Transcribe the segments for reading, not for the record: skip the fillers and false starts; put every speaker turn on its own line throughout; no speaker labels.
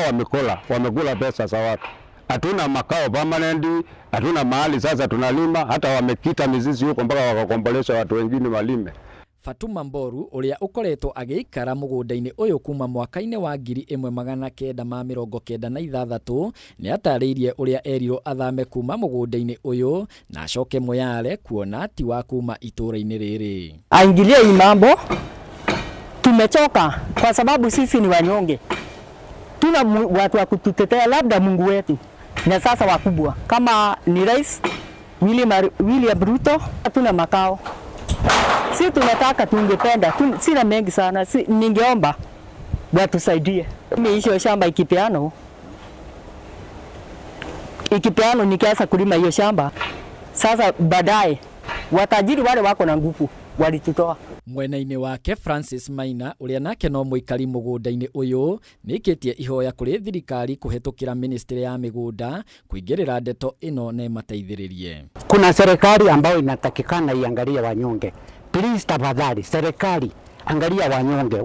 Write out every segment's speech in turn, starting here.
Hao wamekula pesa za watu. Hatuna makao permanent, hatuna mahali sasa tunalima, hata wamekita mizizi huko mpaka wakakombolesha watu wengine walime.
Fatuma Mboru ũrĩa ũkoretwo agĩikara mũgũnda-inĩ ũyũ kuma mwaka-inĩ wa 1996 nĩ atarĩirie ũrĩa erirwo athame kuma mũgũnda-inĩ ũyũ na acoke Moyale kuona ti wa kuma itũũra-inĩ rĩrĩ.
Aingilie hii mambo, tumechoka kwa sababu sisi ni wanyonge, tuna watu wa kututetea, labda Mungu wetu na sasa wakubwa kama ni Rais William Ruto. Hatuna makao, si tunataka, tungependa sina mengi sana si, ningeomba watusaidie. Mimi hiyo shamba ikipeano nikianza kulima hiyo shamba sasa, baadaye watajiri wale wako na nguvu walitutoa.
Mwena-inĩ wake Francis Maina ũrĩa nake no mũikari mũgũnda-inĩ ũyũ nĩikĩtie ihoya kũrĩ thirikari kũhetũkĩra ministry ya mĩgũnda kũingĩrĩra ndeto ĩno na ĩmateithĩrĩrie.
Kuna serikali ambayo inatakikana iangalie wanyonge. Please tafadhali, serikali angalia wanyonge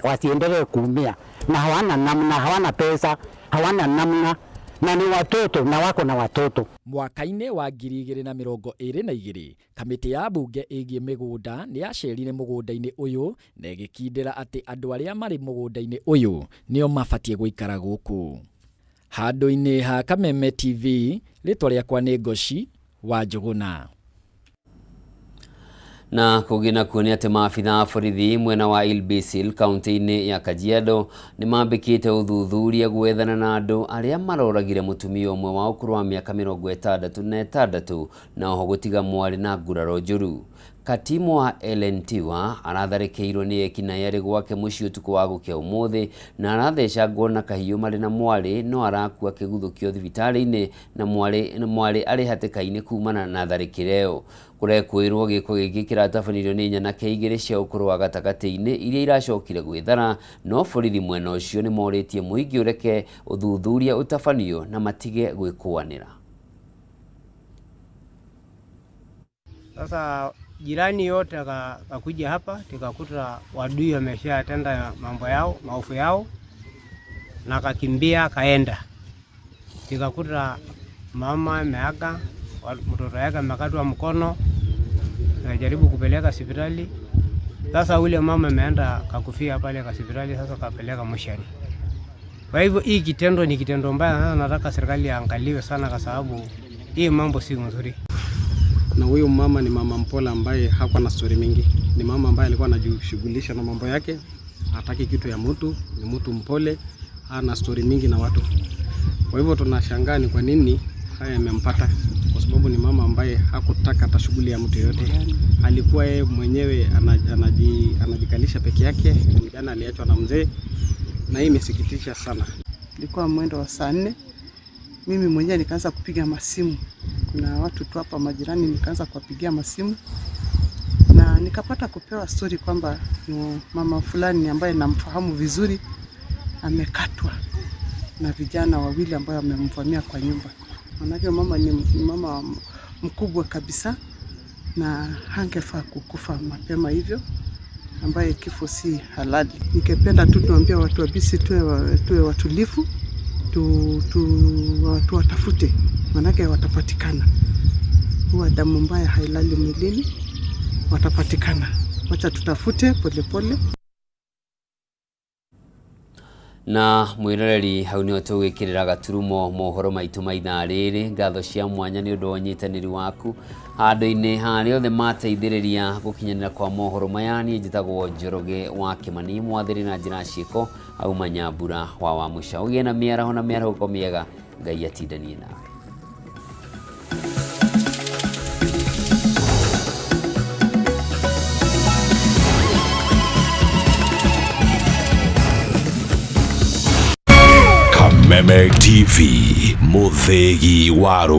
wasiendelee kuumia, na hawana namna, hawana pesa, hawana namna, na ni watoto na wako na watoto.
Mwaka-inĩ wa 2022 kamĩtĩ ya mbunge ĩgiĩ mĩgũnda nĩ yacerire mũgũnda-inĩ ũyũ na ĩgĩkindĩra atĩ andũ arĩa marĩ mũgũnda-inĩ ũyũ nĩo mabatiĩ gũikara gũkũ. Handũ-inĩ ha Kameme TV, rĩtwa rĩakwa nĩ Ngoci wa Njũgũna.
Na kũngĩ nakuo nĩ atĩ maabitha a borithi mwena wa Ilbisil kaunti-inĩ ya Kajiado nĩ mambĩkĩte ũthuthuria gwethana na andũ arĩa maroragire mũtumia ũmwe wa ũkũrũ wa mĩaka 66 na oho gũtiga mwarĩ na nguraro njũru. Katimwa Ellen Tiwa aratharĩkĩirwo nĩ ekinaĩ arĩ gwake mũciĩ ũtukũ wa gũkĩa ũmũthĩ na arathecangwo na kahiũ marĩ na mwarĩ no arakua kĩguthũkio thibitarĩ-inĩ na mwarĩ arĩ hatĩka-inĩ kumana na tharĩkĩra ĩyo. Kũrekwĩrwo gĩko gĩkĩ kĩratabanirio nĩ nyanake igĩrĩ cia ũkũrũ wa gatagatĩ-inĩ iria iracokire gwĩthara no borithi mwena ũcio nĩ morĩtie mũingĩ ũreke ũthuthuria ũtabanio na matige gwĩkũanĩra.
Sasa jirani yote akakuja hapa, tukakuta wadui wameshatenda mambo yao maovu yao, na akakimbia akaenda. Tukakuta mama ameaga, mtoto yake amekatwa mkono, tukajaribu kupeleka hospitali. Sasa ule mama ameenda kakufia pale kwa hospitali, sasa kapeleka moshari. Kwa hivyo hii kitendo ni kitendo mbaya. Sasa nataka serikali iangaliwe sana, kwa sababu hii mambo si mzuri.
Na huyu mama ni mama mpole ambaye hakuwa na story mingi. Ni mama ambaye alikuwa anajishughulisha na mambo yake, hataki kitu ya mtu, ni mtu mpole, hana story mingi na watu. Kwa hivyo tunashangaa ni kwa nini haya yamempata, kwa sababu ni mama ambaye hakutaka hata shughuli ya mtu yoyote. Alikuwa yeye mwenyewe anajikalisha peke yake, mjana aliachwa na mzee, na hii imesikitisha sana.
Ilikuwa mwendo wa saa 4. Mimi mwenyewe nikaanza kupiga masimu. Kuna watu tu hapa majirani, nikaanza kuwapigia masimu na nikapata kupewa story kwamba ni mama fulani ambaye namfahamu vizuri amekatwa na vijana wawili ambao wamemvamia kwa nyumba. Manake mama ni mama mkubwa kabisa na hangefaa kukufa mapema hivyo, ambaye kifo si halali. Ningependa tu tuambie watu wa Bisi tuwe watulivu, tuwatafute, manake watapatikana. Huwa damu mbaya hailali mwilini, watapatikana. Wacha tutafute polepole.
Na mwiroreri hau nĩho tũgwĩkĩrĩra gaturumo mohoro maitũ ma ithaa rĩrĩ. Ngatho cia mwanya nĩ ũndũ wa ũnyitanĩri waku handũ-inĩ harĩa othe mateithĩrĩria gũkinyanĩra kwa mohoro maya. Niĩ njĩtagwo Njoroge wa Kĩmani, mwathĩri na njĩra ciĩko auma Nyambura wa Wamũca. Ũgĩe na mĩaraho na mĩarahũko mĩega, Ngai atindanie nawe.
Kameme TV, Muthĩgi wa Rũrĩrĩ.